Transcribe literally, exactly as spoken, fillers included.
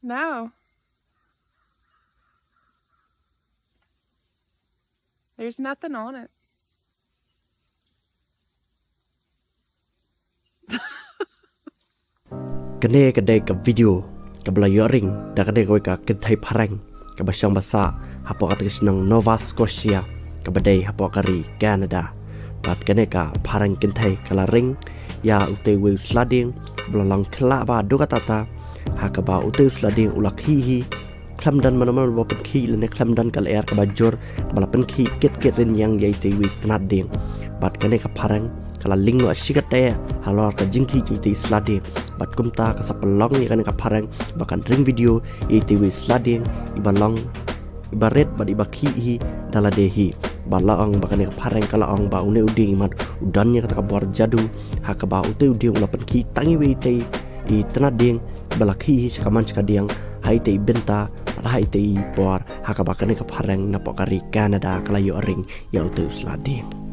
No. There's nothing on it. Kane ka dei ka video kaba la ïoh ring da kane kawei ka kynthei phareng kaba shong ba sah hapoh kata ka shnong Nova Scotia kaba dei hapoh ka ri Canada. Bad kane ka phareng kynthei ka la ring ïa utei uwei u sladieng ba la long khlak ba duk katta katta, ha kaba utei u sladieng u la khih hi khlem don mano mano ba pynkhih lane khlem don ka lyer kaba jur kaba la pynkhih kit kit rynïeng ïa itei uwei u tnat dieng. Bad kane ka phareng ka la ling noh shi katei halor ka jingkhih jong itei u sladieng. Bad kumta ka sa pynlong ïa kane ka phareng ba kan ring video ïa itei uwei u sladieng iba long iba rit bad iba khih hi da lade hi. Bad la ong ba kane ka phareng ka la ong ba une u dieng imat u don ïa kata ka bor jadu, ha kaba utei u dieng u la pynkhih tang iwei itei i tnat dieng ba la khih hi sha ka man sha ka diang ha itei i bynta bad ha itei i por, ha kaba kane ka phareng napoh ka ri Canada ka la ïoh ring ïa utei u sladieng.